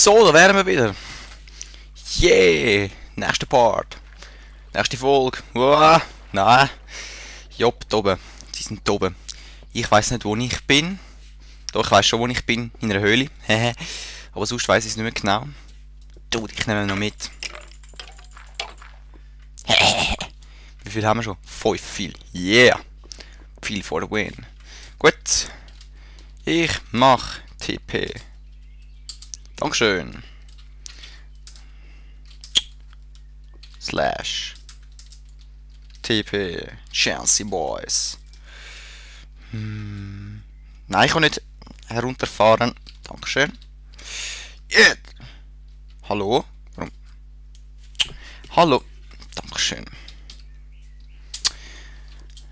So, da wären wir wieder. Yeah! Nächster Part. Nächste Folge. Uah, nein. Jopp, da oben. Sie sind da oben. Ich weiss nicht, wo ich bin. Doch, ich weiss schon, wo ich bin. In einer Höhle. Aber sonst weiss ich es nicht mehr genau. Dude, ich nehme noch mit. Wie viel haben wir schon? 5 viel. Yeah! Viel for the win. Gut. Ich mach TP. Dankeschön. Slash. TP. Chelsea Boys. Nein, ich kann nicht herunterfahren. Dankeschön. Jetzt. Hallo? Warum? Hallo. Dankeschön.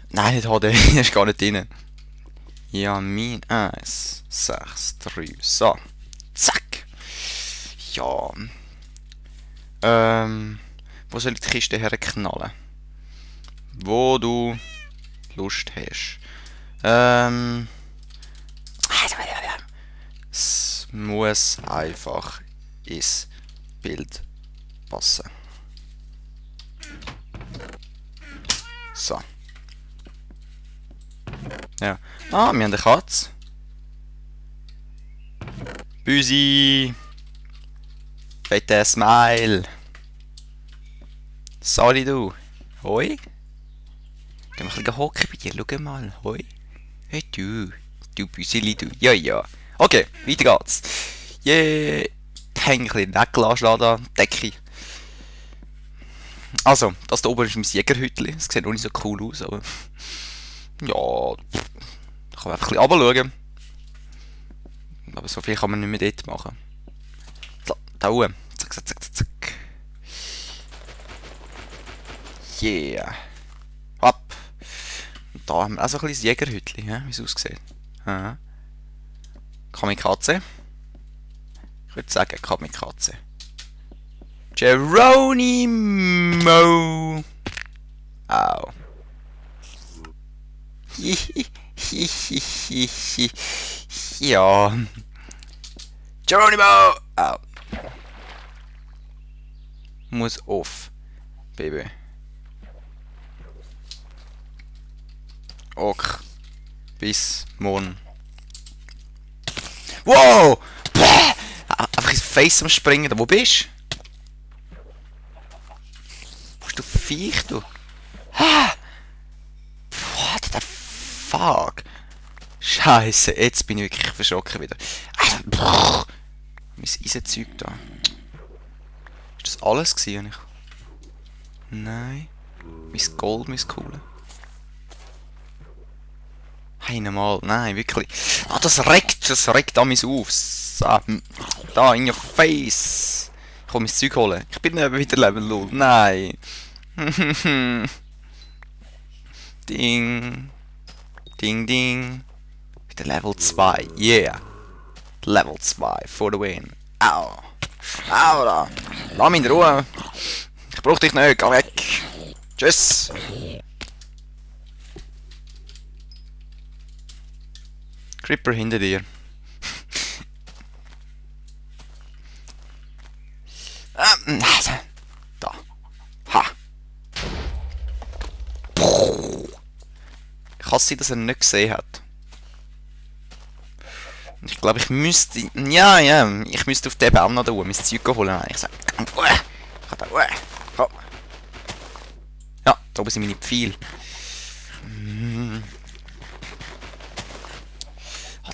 Nein, nicht HD. Er ist gar nicht drin. Ja, min 1, 6, 3. So. Zack. Ja. Wo soll ich die Kiste herknallen? Wo du Lust hast. Es muss einfach ins Bild passen. So. Ja. Ah, wir haben eine Katze. Büsi. Fetter Smile. Sorry du. Hoi. Geh mal ein bisschen hocken bei dir. Schau mal. Hoi. Hey du. Du Büsili du. Ja, ja. Okay, weiter geht's. Yeah. Häng ein bisschen weggelassen da. Decke. Also, das da oben ist mein Jägerhütli. Es sieht noch nicht so cool aus, aber... Ja, da kann man einfach ein bisschen runterschauen. Aber so viel kann man nicht mehr dort machen. So, da oben. Zack, zack, zack, zack. Yeah. Hopp. Und da haben wir auch so ein kleines Jägerhütli, wie es aussieht. Aha. Kamikaze. Ich würde sagen Kamikaze. Geronimo. Au. Ja. Geronimo! Au. Muss off. Baby. Ok. Bis morgen. Wow! Bäh! Einfach ins Face am Springen. Wo bist du? Wo bist du Viech, du? What the fuck? Scheiße, jetzt bin ich wirklich verschrocken wieder. Mein Eisenzeug da. Ist das alles gewesen? Nein. Mein Gold, mein Coole. Hey, normal. Nein, wirklich. Ah, das regt an mich auf. So, da, in your face. Ich kann mein Zeug holen. Ich bin eben wieder Level 0. Nein. Ding. Ding, ding. Wieder Level 2. Yeah. Level 2 for the win. Au. Au da. Lass mich in Ruhe. Ich brauch dich nicht. Geh weg. Tschüss. Creeper hinter dir. Da. Ha. Ich hasse, dass er nicht gesehen hat. Ich glaube, ich müsste... Ja, ich müsste auf den Baum noch da oben mein Zeug holen. Ich sage... Ja, da oben sind meine Pfeile.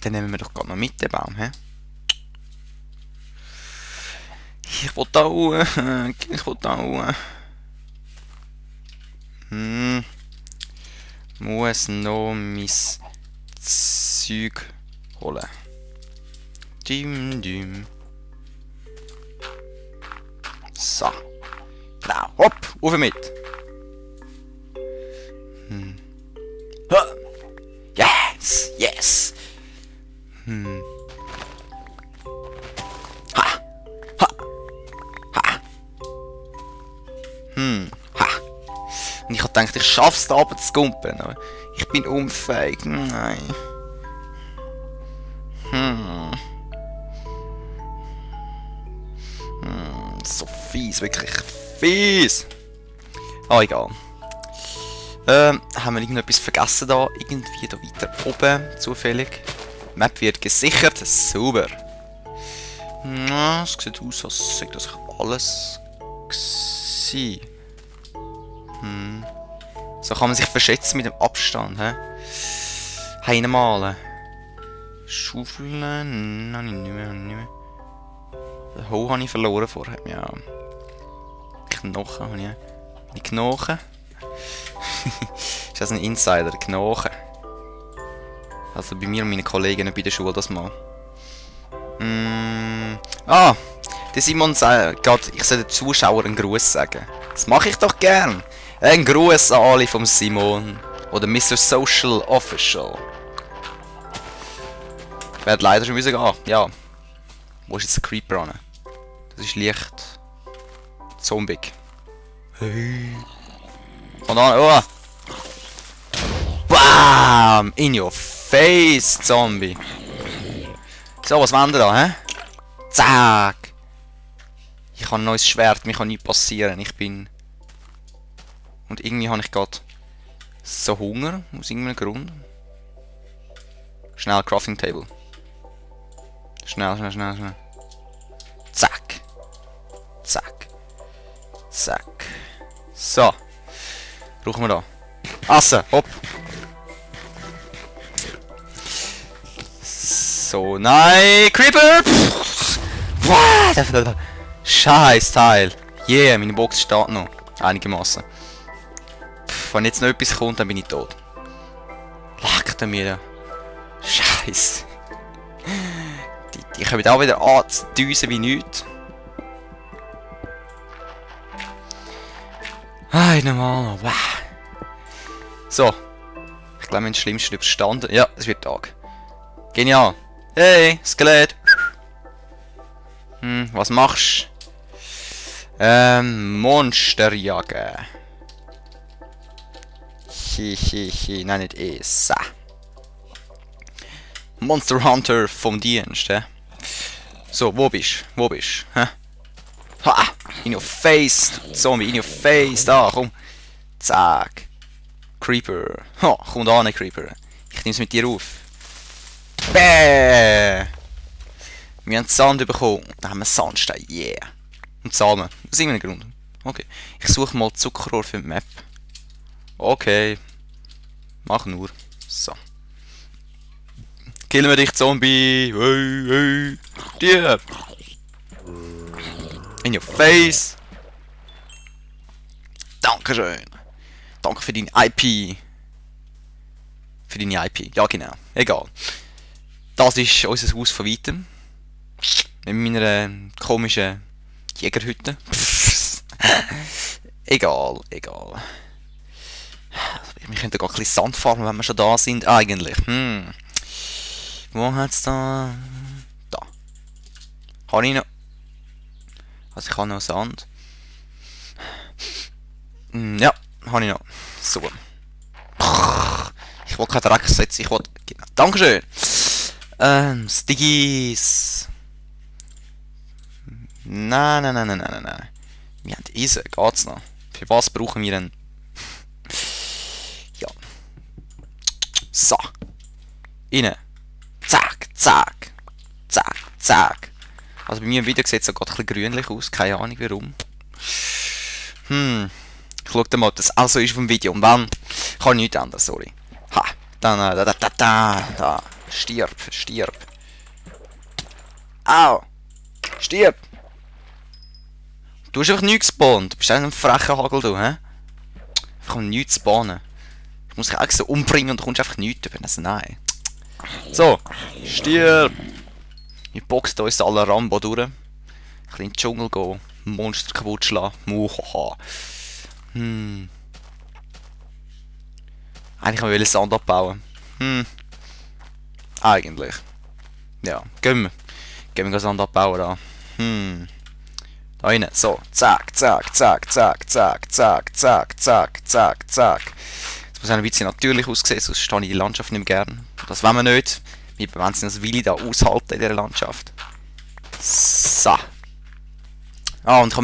Den nehmen wir doch gerade noch mit, den Baum, hä? Ich will da hoch. Ich will da hoch. Muss noch mein Zeug holen. Düm. So. Now, hopp, auf mit. Yes. Ha. Und ich habe gedacht, ich schaff's da runter zu kumpen, aber ich bin unfähig. Nein. wirklich fies. Ah, egal. Haben wir irgendetwas vergessen da? Irgendwie da weiter oben, zufällig. Map wird gesichert, sauber. Na, es sieht aus, als sei das alles gsi. So kann man sich verschätzen mit dem Abstand, hä? Reinmalen. Schaufeln, nein, nicht mehr. Den Ho habe ich verloren vorher, ja. Knochen habe ich. Meine Knochen? Ist das ein Insider? Knochen. Also bei mir und meinen Kollegen bei der Schule das mal. Ah! Der Simon sagt gerade, ich soll den Zuschauern einen Gruß sagen. Das mache ich doch gern. Ein Gruß an alle vom Simon. Oder Mr. Social Official. Ich werde leider schon gehen. Ja. Wo ist jetzt der Creeper an? Das ist leicht. Zombie. Hey. Von da. Oh. Bam! In your face, Zombie. So, was wollen wir da, hä? Zack! Ich habe ein neues Schwert, mir kann nichts passieren. Ich bin... Und irgendwie habe ich gerade so Hunger, aus irgendeinem Grund. Schnell, Crafting Table. Schnell. Zack. Zack. Zack. So. Brauchen wir da. Asse, hopp. So, nein, Creeper! What? Scheiß Teil. Yeah, meine Box steht noch. Einigermaßen. Wenn jetzt noch etwas kommt, dann bin ich tot. Leckt mir. Scheiße. Die kommen auch wieder anzudüsen wie nichts. Normal. So. Ich glaube, wir haben das Schlimmste überstanden. Ja, es wird Tag. Genial. Hey, Skelett. Was machst du? Monster jagen. Nein, nicht es. Monster Hunter vom Dienst, hä? So, wo bist du? Hä? Ha! In your face! Zombie, in your face! Da, komm! Zack! Creeper! Ha! Komm da an, Creeper! Ich nehm's mit dir auf! Bäh! Wir haben Sand bekommen. Dann haben wir Sandstein. Yeah! Und Samen. Aus irgendeinem Grund. Okay. Ich suche mal Zuckerrohr für die Map. Okay. Mach nur. So. Killen wir dich, Zombie! Hey! Dir! In your face! Dankeschön! Danke für deine IP! Für deine IP. Ja, genau. Egal. Das ist unser Haus von weitem. Mit meiner komischen Jägerhütte. Egal. Wir könnten gar ein bisschen Sand farmen, wenn wir schon da sind. Eigentlich. Wo hat's da? Da. Habe ich noch... Also ich habe noch Sand. Ja, habe ich noch. So. Ich wollte keinen Dreck setzen, ich wollte... Genau. Dankeschön! Stiggies! Nein. Wir haben Eisen, geht's noch? Für was brauchen wir denn? Ja. So. Rein. Zack. Also bei mir im Video sieht es so gerade ein bisschen grünlich aus, keine Ahnung warum. Ich schaue mal, ob das also ist vom Video. Und wenn, kann ich nichts ändern, sorry. Ha, dann, da. Stirb. Au! Stirb! Du hast einfach nichts gespawnt. Du bist ein frecher Hagel, du, hä? Ich kann nichts spawnen. Ich muss dich eigentlich so umbringen und du kommst einfach nichts über. Also nein. So, stirb! Wir boxen uns alle Rambo durch. Ein bisschen in den Dschungel gehen. Monster kaputt schlagen. Muhaha. Eigentlich wollte ich Sand abbauen. Eigentlich. Ja, gehen wir Sand abbauen da. Da rein. So, zack. Das muss ein bisschen natürlich aussehen, sonst stehe ich die Landschaft nicht mehr gern. Das wollen wir nicht. Wir wollen es als Willi da aushalten in dieser Landschaft. So. Ah, und ich habe